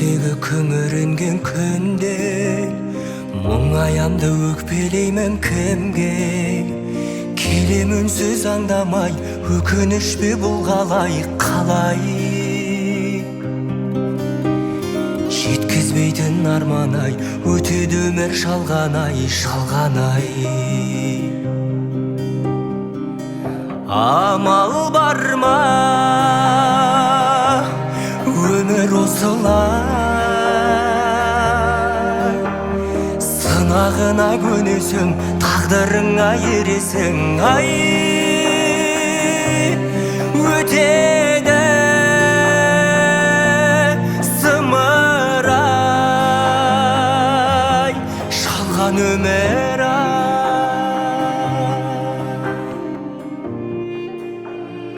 Күздегі күңіренген күнде мұңаямды, өкпелеймін кімге? Келем үнсіз аңдамай, өкініш пе бұл, қалай, қалай? Жеткізбейтін арман ай, өтеді өмір жалған ай, жалған ай. Амал бар ма, өмір осылай, сынағына көнесің, тағдырыңа ересің ай, өтеді.